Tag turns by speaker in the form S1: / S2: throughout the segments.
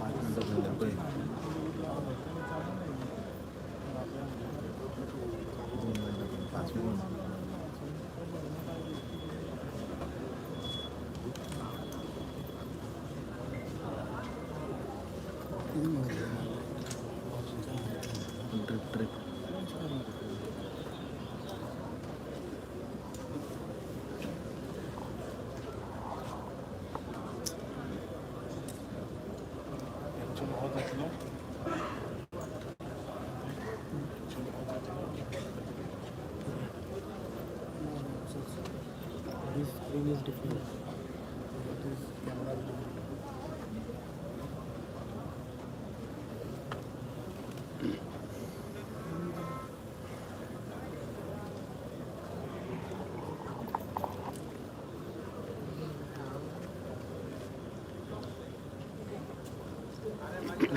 S1: 5 मिनटां पळय 2 मिनटां 5 minute. Drip drip.
S2: This screen is different. This camera is different.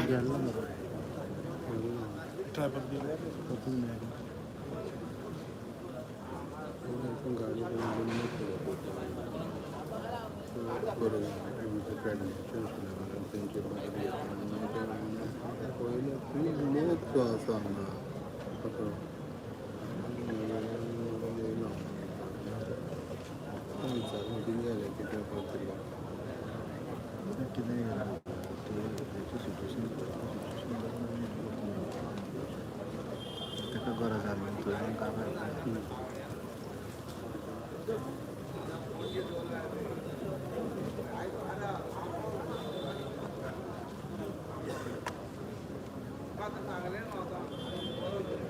S1: गेल्लो मरे.
S3: गाडी पयले खूब लोक सो आसा हांगा असो येयलो विचारलें कितें जालें कितें पावतलें.
S1: कितें सिच्युएशन सिच्युएशन ताका गरज आहा न्हू थंय आमकां.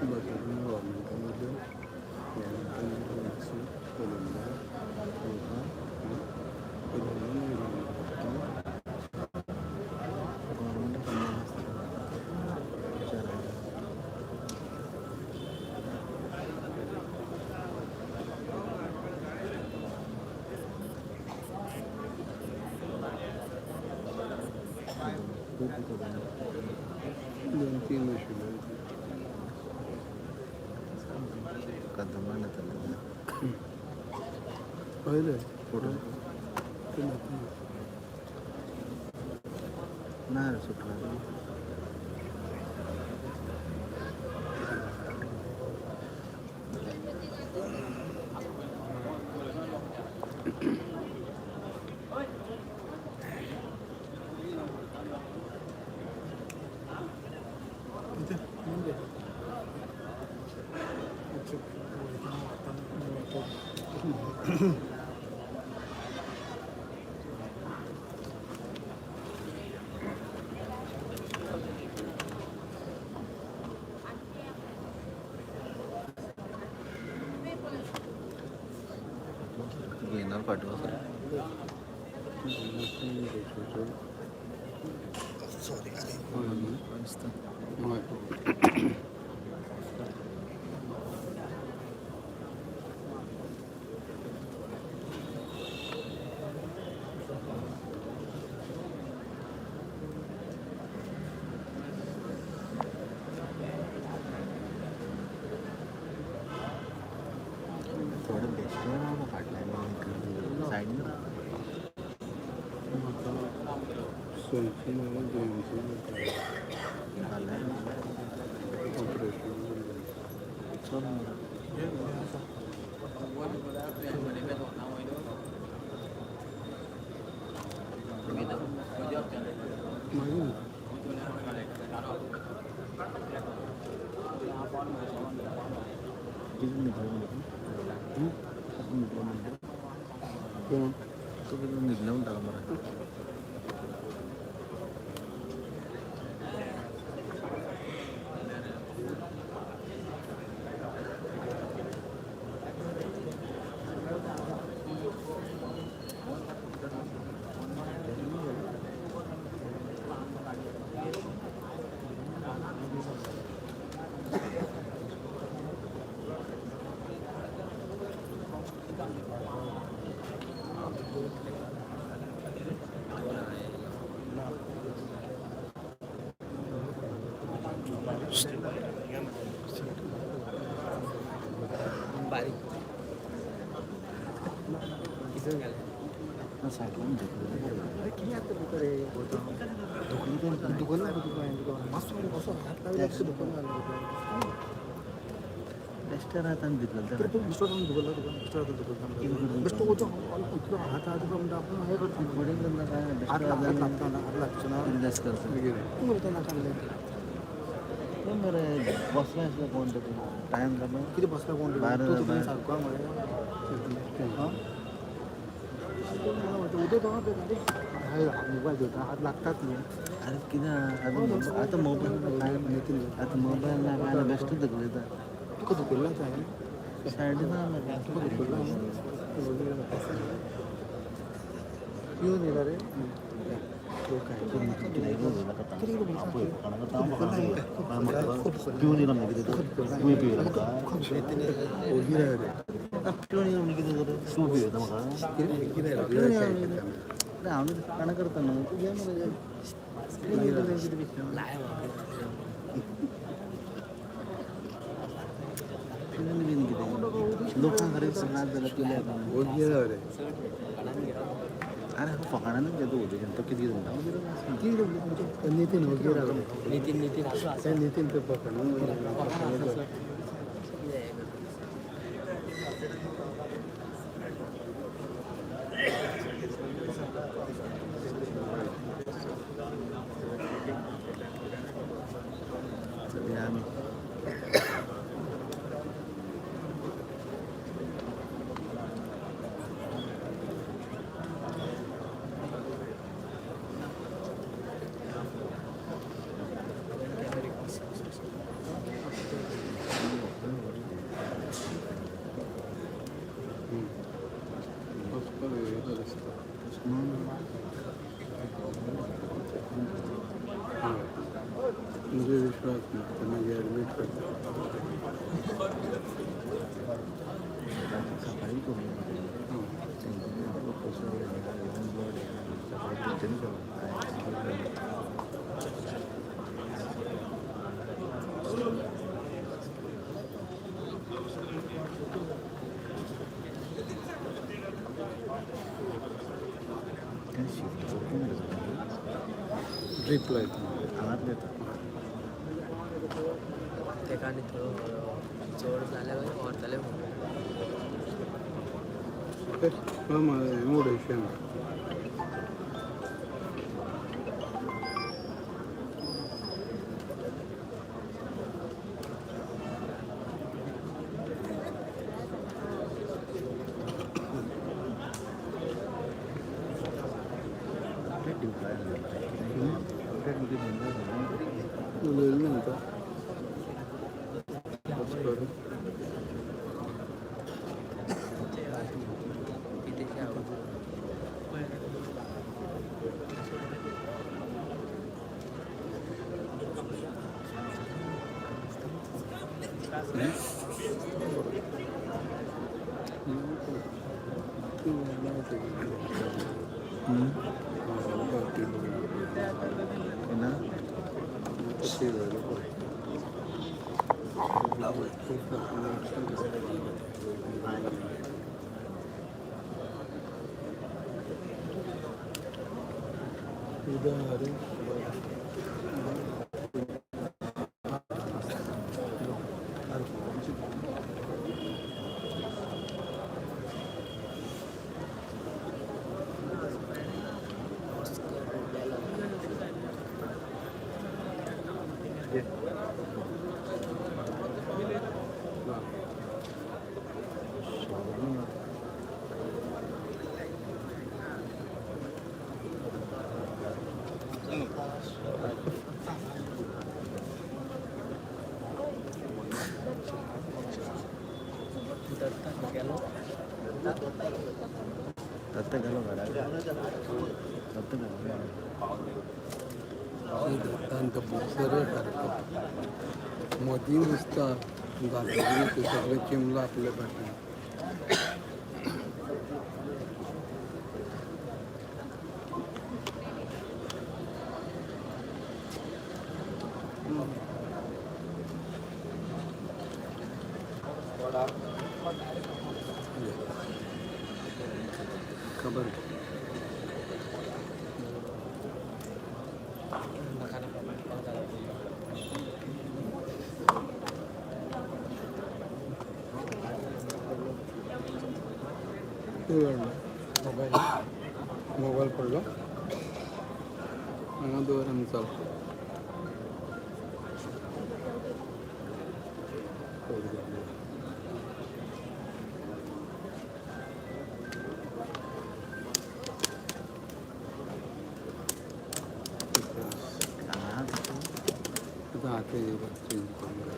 S3: बस गव्हर्मेंटा मदल्यो कदंबा कदंबा.
S1: गव्हर्मेंटा फंडींग आसता विचारायला. खूब कदंबा.
S3: 2-3 आशिल्ल्यो.
S1: कदंबा येताले.
S3: पळयलें.
S1: फोटो.
S3: ते नाका.
S1: ना रे सुटला.
S2: कितें? अच्छा.
S1: घेणार फाटो सर. दिसता.
S3: हय.
S1: थोडे बेश्टे रावला फाटल्यान सायडीन.
S3: म्हाका सोयची नाल्यार दुयेंसी जाता.
S1: घालय.
S3: ऑपरेशन.
S1: चल मरे.
S3: मागीर.
S1: कितें न्हिदलो म्हणटा तूं? न्हिदलो म्हणटा?
S3: कोण?
S1: तूं कितें न्हिदलो म्हणटालो मरे.
S2: बारीक कितें घालें?
S1: सायडीन.
S2: अरे कितें जाता भितर हे?
S1: दुखलें.
S3: दुखोना तुका तुका मातसो असो हात लागलो दुखोना तुका.
S1: बेश्टे रात आनी दुखलता.
S3: बेश्टो दुखला तुका, बेश्टो हात दुखलता, बेश्टो वचो इतलो हात तुका म्हणटा आपूण हें करता.
S1: वडील काय?
S3: हात हात लागता ना, हात लागचो ना.
S1: रिलॅक्स करता.
S3: तूं करता ना सांगलें.
S1: कोण बरें बसला आसलो कोण तो टायम जालो.
S3: कितें बसला कोण तूं तुका सारको मरे. हां, उदक मोबायल दवरता, हात लागतात न्हू.
S1: अरे कितें आतां आतां मोबायल
S3: नितीन.
S1: आतां मोबायल ना काय बेश्टो धुकलता.
S3: तुका धुकल्ला हांवें.
S1: सायडीन आहा.
S3: तुका धुकल्ला पिवन येयला रे.
S1: पिवन येयला म्हणजे कितें? तुवें पिवयला म्हाका?
S3: ओगी रे.
S1: पिवन येयला म्हणजे कितें तर तूं पिवयता म्हाका? पिवन येयला म्हणजे कितें? हांव काणां करता न्हू, तूं घे मरे. कितें पिवन बीन कितें लोकांक खरें नाच जाल्यार पिल्यार.
S3: ओगी रे.
S1: अरे फकाणानच घेता उदक, तो कितें कितें म्हणटा.
S3: नितीन ओगी रावले.
S2: नितीन, नितीन आसा.
S3: नितीन ते फकाणां.
S1: सध्या आमी
S3: म्हणजे विश्वास ना, ते मागीर ॲडमीट करता.
S1: सकाळी करून सकाळी टेन्शन करून. शिफ्ट कोण?
S3: ड्रीप लायता.
S1: हांगात येता.
S2: तेका आनी थोडो चड जाल्यार व्हरतले म्हणून.
S3: हें उडयशें. उलयलें ना आतां.
S2: कितें?
S1: ना.
S3: उदक.
S2: दत्ता गेलो.
S1: दत्त गेलो घरा, दत्त गेलो.
S3: दत्तांत बोसरे सारको मदीं दिसता जातकीर सगळें चिमला आपल्या फाटल्यान. खबर.
S2: नाका नाका म्हाका जाय.
S3: मोबायल मोबायल पडलो हांगा दवर आनी चल. आतां हाते चेंज करून जाय.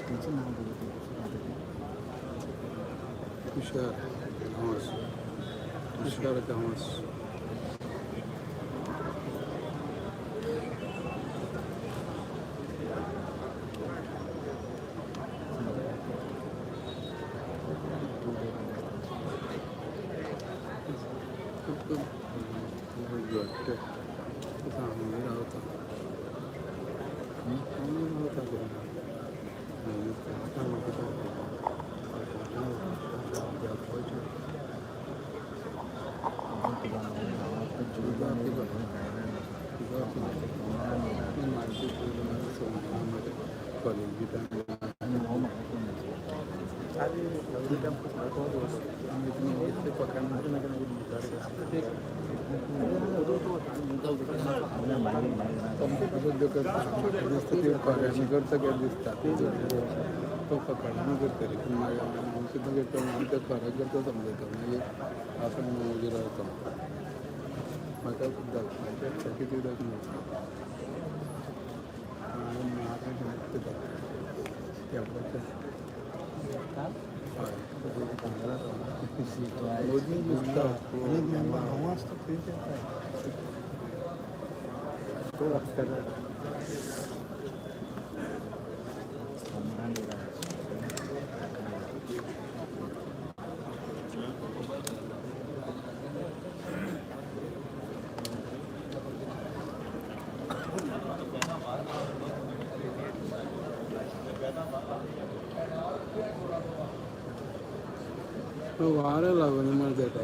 S1: तेचें नांव बरोवप.
S3: तुषार गांवस, तुषार गांवस. हांगा रावता, हांगा रावता. कॉलेज बी. दिसता ती खऱ्यांनी करता काय दिसता, तो फकाणां करतली, पूण मागीर हांव सुद्दां करता. हांव तें खरें करता समजता. मागीर आपूण मागीर रावता. म्हाका दाखपाचें कितें दाखयता. हय, मदीं दिसता.
S1: हांव आसता थंय. तो आसतालो.
S3: वारें लागून मरे तेका.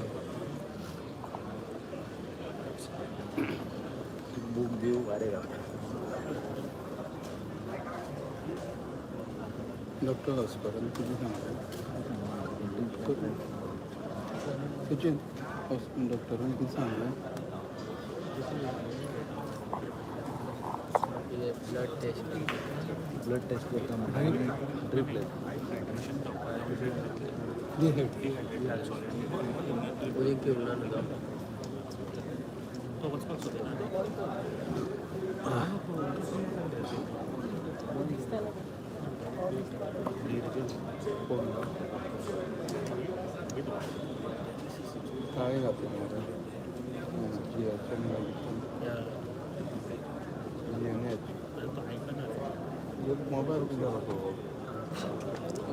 S1: बूक दिव, वारें गावता.
S3: डॉक्टर हॉस्पिटल कितें सांगलें सचिन? डॉक्टरान कितें सांगलें?
S2: Blood test.
S1: ब्लड टेस्ट करता, ड्रीप लायता.
S2: उदीक पिवना न्हू तो.
S3: काळें घातलें मरे जी एच एम
S2: या.
S3: G N H. मोबायल कितें जालो तो?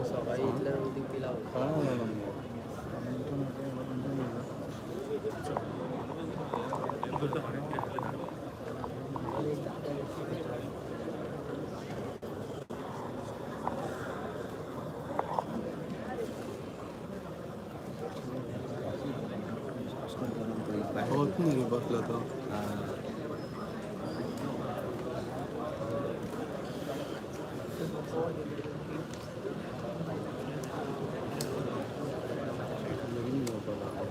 S2: सकाळी इतल्यान उदीक पिला.
S3: काळो जालो मगो. होत न्ही रे बसला तो. बेगीन येवपाक लागलो.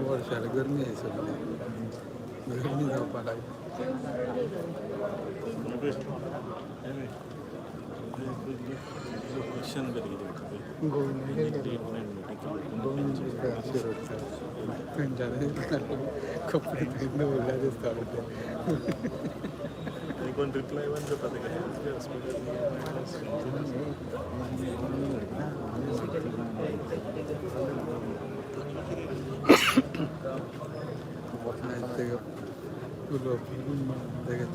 S3: वर्षाला गरमी आहे सगळी, गरमी जावपाक लागली.
S4: क्वेश्चन
S3: खंयच्यान कपडे थंय दवरल्या दिसता ते.
S4: कोण रिप्लाय पण करता तेका हॉस्पिटल.
S3: ते उलोवप तेका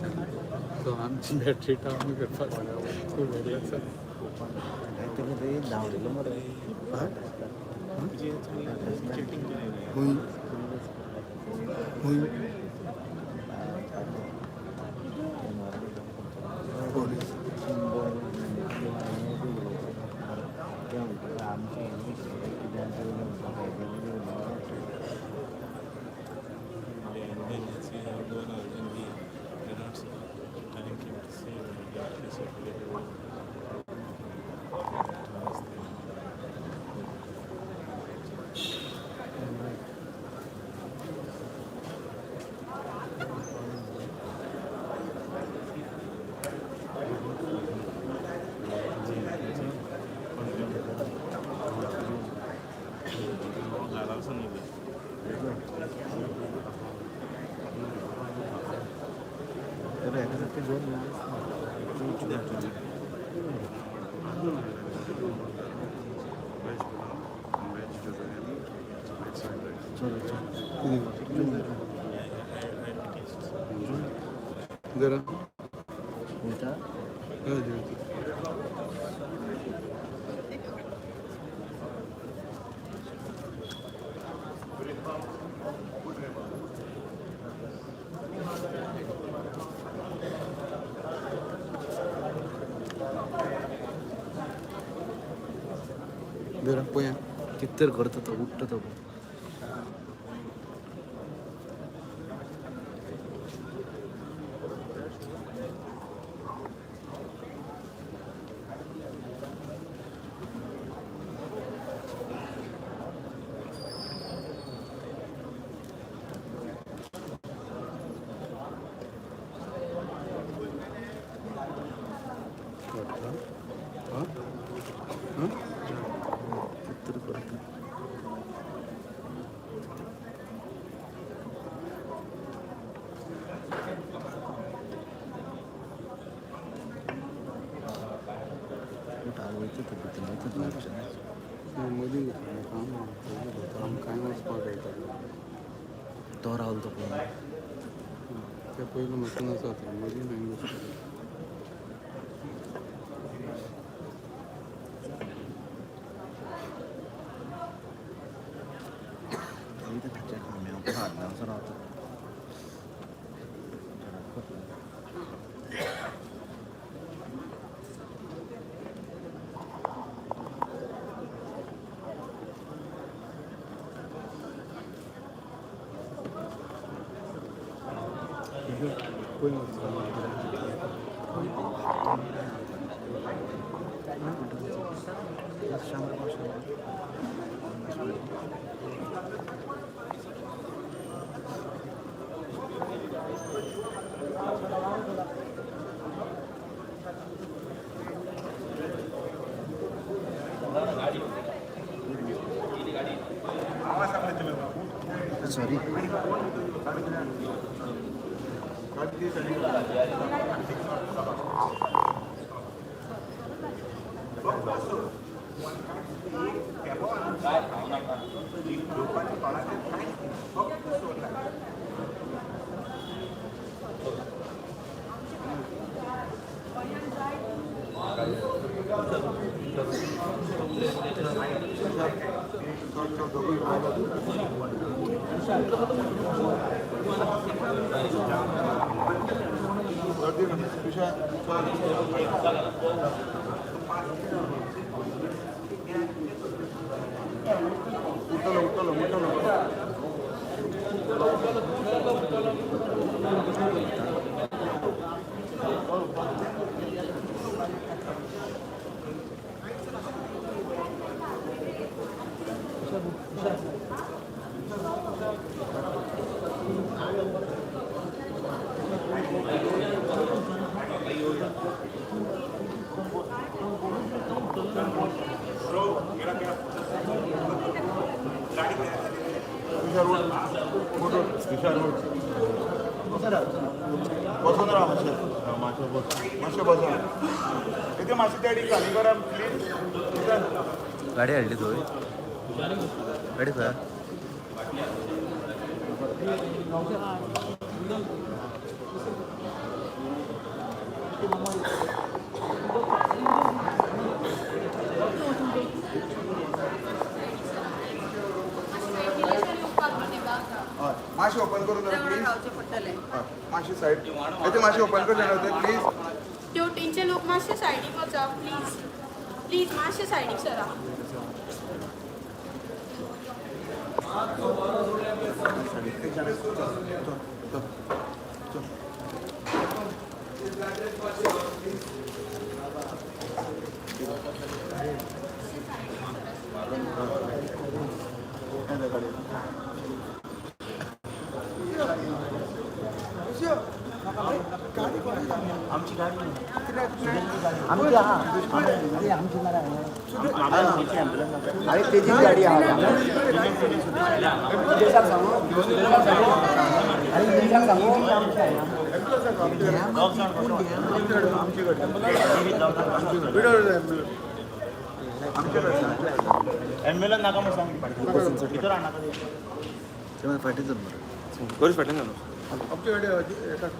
S3: सो आमची बॅटरी डावन करपाक उलयलें आसा.
S1: ते धांवलेलो मरे.
S3: खंय खंय पोलीस. जरा
S1: वयता.
S3: हय जेवता. जरा पळया.
S1: कितें तर करता तो, उठ्ठा तो.
S3: वाटता हां हां.
S1: कितें तर करता. वयता तो, भितर वयता तो.
S3: मदीं घुसलो काम आम कांय वचपाक मेळटा.
S1: तो रावलो तो पळय.
S3: ते पयलो मशीन आसा थंय मदीं खंय घुसलो.
S1: वयता ताच्या खांब्या हाडना असो रावता.
S3: पळय वचपाक.
S1: सॉरी.
S5: बसून राव मातशें, मातशें बसून इथे मातशें त्या खाली करा प्लीज.
S1: गाडी हाडली थंय, गाडी खंय?
S5: हय, मातशें ओपन करून धर प्लीज. हय, मातशी सायड येते, मातशें ओपन करचें न्हय प्लीज.
S6: तेवटेनचे लोक मातशे सायडीक वचा प्लीज प्लीज, मातशे सायडीक सरा.
S1: आमची आहा, अरे आमची मरे. अरे तेजीच गाडी आहा. इंजेक्शन सांगू, अरे इंजेक्शन सांगू, आमची आहे.
S5: ॲम्ब्युलन्स नाका म्हणून सांग, भितर हाडनाका.
S1: फाटी चल मरे.
S7: गोरीश फाटल्यान घालू.
S3: आमची गाडी एकाच.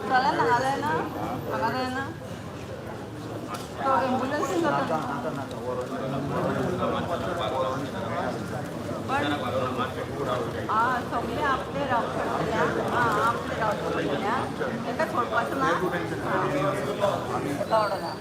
S8: चला ना, हांगा जायना, हांगा जायना, तो एम्बुलन्सीन जाता. पण आं सगळे आपले रावचे पडटले. आं, आपले रावचे पडटले. ताका सोडपाचें ना. एका वडोला.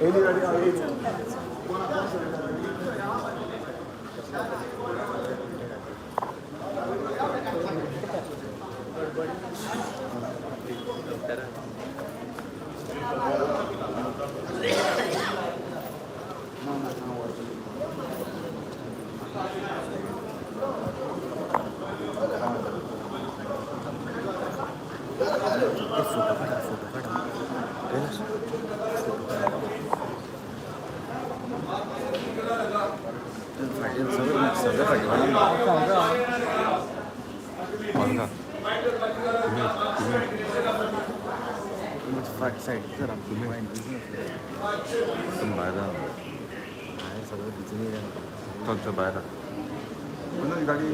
S5: येयली गाडी, हय, येयली.
S1: फाटी सगळं सगळं फाटी. फाट साईड सर आमची.
S7: बाहेर.
S1: बाहेर सगळं बिजनी.
S7: चल चल बाहेर.
S5: मनोज, गाडी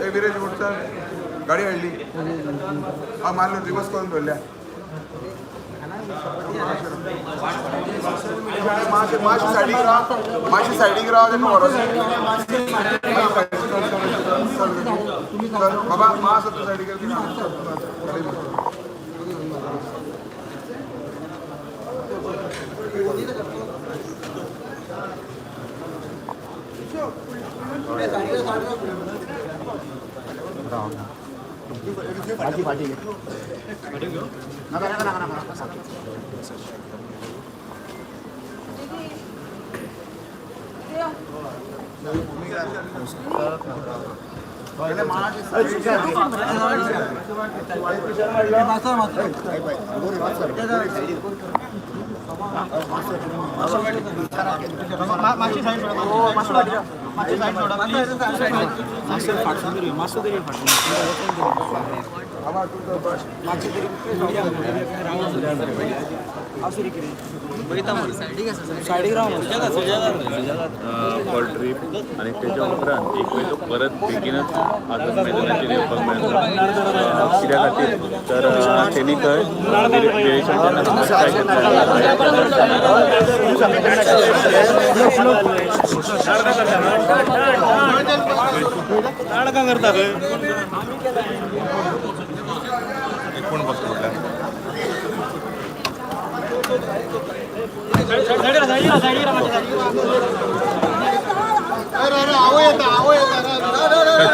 S5: ए विरेज उठचा, गाडी हाडली. हा मारलो, रिवर्स करून दवरल्या. मातशें मातशें सायडीक राव, मातशें सायडीक राव, ताका व्हरोन. चल बाबा, मातसो तूं सायडीक. गाडी.
S1: फाटी फाटी. नका नका नका नका.
S8: दीदी, यो.
S5: पहिले मातशें. बाबा, तूं बस.
S7: फॉर ट्रीप आनी तेच्या उपरांत एक वयलो परत बेगीनच आझाद मैदानाचेर येवपाक मेळटा. कित्या खातीर तर तेणी थंय विरेशान जेन्ना ट्राय केल्लो.
S5: कोण बसतो म्हटल्यार?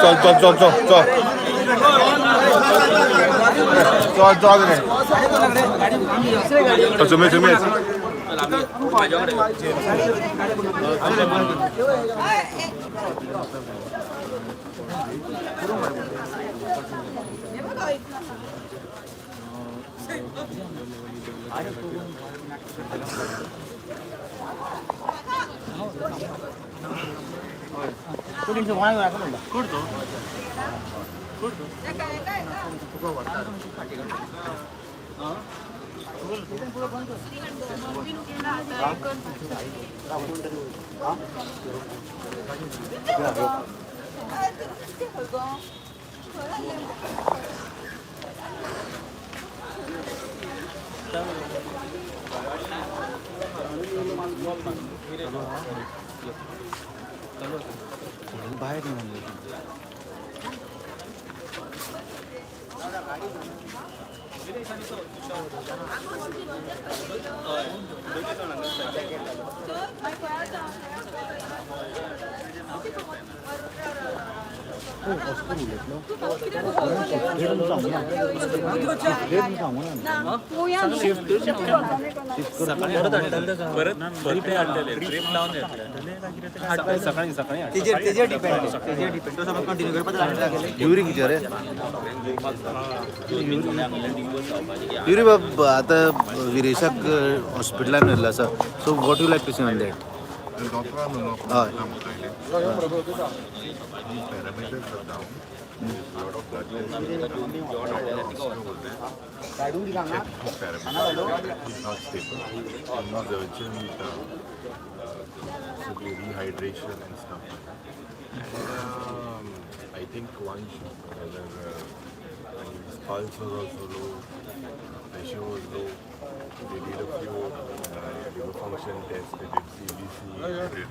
S3: चल चल चल चल चल.
S5: सुमेर सुमेर.
S1: बाहेर म्हणले.
S7: परत परत ते हाडलेले ड्रीप लावन येतले.
S2: सकाळी सकाळी.
S1: तेजेर डिपेंड, तेजेर डिपेंड. तो समज कंटिन्यू करपाक लागले.
S9: युरी कितें रे युरी बाब, आतां विरेशाक हॉस्पिटलान व्हेल्लो आसा, so what you like to say on that?
S5: डॉक्टरान
S9: हय.
S5: Parameters are down. Lot of blood parameters is not stable. Not urgent, simply rehydration and stuff like that. And, I think one should, whether his pulse was also low, pressure was low. They did a few liver function tests, they did CBC, they did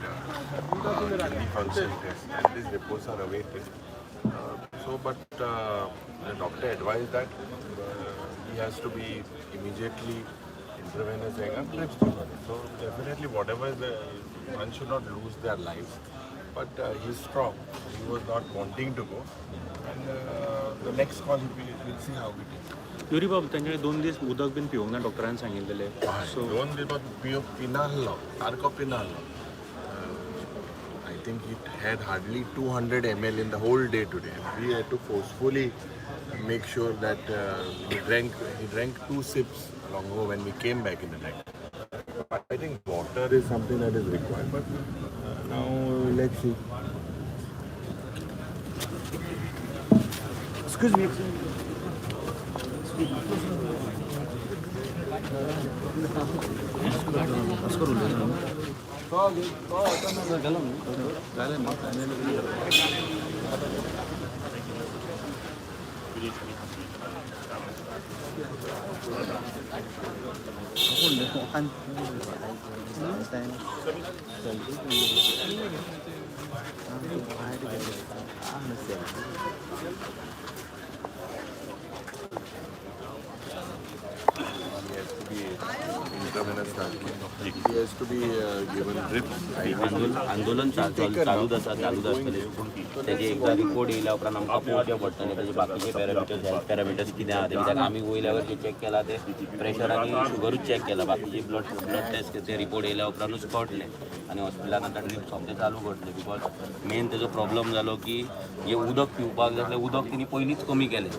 S5: kidney function test, and these reports are awaited. So, but the doctor advised that he has to be immediately intravenous जाएगा, drips देगा. So definitely whatever is the, one should not lose their lives. But he's strong. He was not wanting to go. And the next call, we'll see how it is.
S7: Yuri बाब, तेंच्यानी 2 दीस उदक बीन पिवंक ना डॉक्टरान सांगिल्लें, so
S5: 2 दीस पियो पिनाहलो, सारको पिनाहलो. I think it had hardly 200 ml in the whole day today. We had to forcefully make sure that he drank two sips along ago when we came back in the night. But I think water is something that is required. But now let's see.
S1: Excuse me.
S3: जालें न्हू?
S5: He has to be intravenous He has to be given drip.
S10: आंदोलन आंदोलन चालूच आसा, चालूच आसतलें. पूण तेजे एकदां रिपोर्ट येयल्या उपरांत आमकां पळोवचें पडटलें तेजे बाकीचे पॅरामिटर्स, हेल्थ पॅरामिटर्स कितें आहा ते. कित्याक आमी वयल्यावर जे चॅक केला ते प्रेशर आनी शुगरूच चॅक केला. बाकीचे ब्लड ब्लड टेस्ट ते रिपोर्ट येयल्या उपरांतूच कळटले. आनी हॉस्पिटलान आतां ड्रीप सोमतें चालू करतले, because main तेजो प्रॉब्लम जालो की जे उदक पिवपाक जाय आसलें, उदक तिणी पयलींच कमी केलें.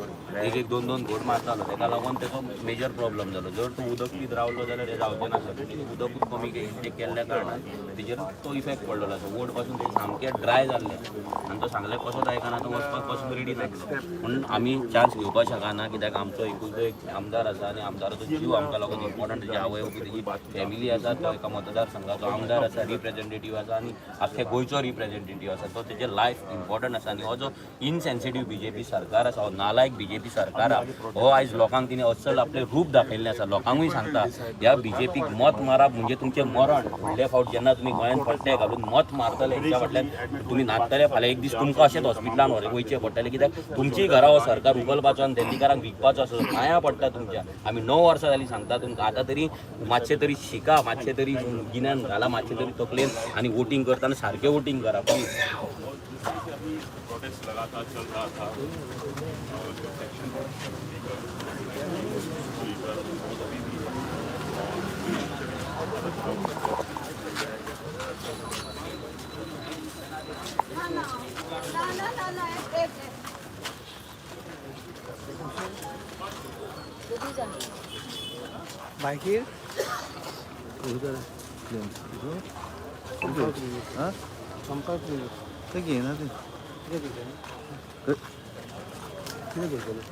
S10: एक एक दोन दोन घोट मारतालो, तेका लागून तेजो मेजर प्रॉब्लम जालो. जर तो उदक पीत रावलो जाल्यार हें जावचें नासलें. पूण उदकूच कमी इंटेक केल्ल्या कारणान तेजेर तो इफेक्ट पडलेलो आसा. ओठ पासून ते सामकें ड्राय जाल्लें आनी तो सांगलें कसोच आयकना, तो वचपाक पासून रेडी नासलो. म्हणून आमी चान्स घेवपाक शकना, कित्याक आमचो एकुलतो एक आमदार आसा आनी आमदाराचो जीव आमकां लागून इम्पॉर्टंट. तेजी आवय बापूय, तेजी फॅमिली आसा. तो एका मतदारसंघाचो आमदार आसा, रिप्रेझेंटेटीव आसा आनी आख्खे गोंयचो रिप्रेझेंटेटीव आसा. तो तेजें लायफ इम्पॉर्टंट आसा. आनी हो जो इनसेन्सिटीव बीजेपी सरकार आसा, हो नालायक बीजेपी सरकार आहा, हो आयज लोकांक तिणें अस्सल आपलें रूप दाखयल्लें आसा. लोकांकूय सांगता, ह्या बीजेपीक मत मारप म्हणजे तुमचें मरण. फुडले फावट जेन्ना तुमी गोंयांत पट्टे घालून मत मारतले, हेंच्या फाटल्यान तुमी नाचतले, फाल्यां एक दीस तुमकां अशेंच हॉस्पिटलान वयचें पडटलें. कित्याक तुमची घरां हो सरकार उखलपाचो आनी दिल्लीकारांक विकपाचो आसा. पांयां पडटा तुमच्या आमी, 9 वर्सां जालीं सांगता तुमकां. आतां तरी मातशें तरी शिका, मातशें तरी गिन्यान घाला, मातशें तरी तकलेन आनी वोटींग करतना सारकें वोटींग करा प्लीज.
S4: प्रोटेस्ट लगातार चल रहा था और सेक्शन
S1: बायकीर
S9: हां ते घेयना ते.
S1: कितें करतले?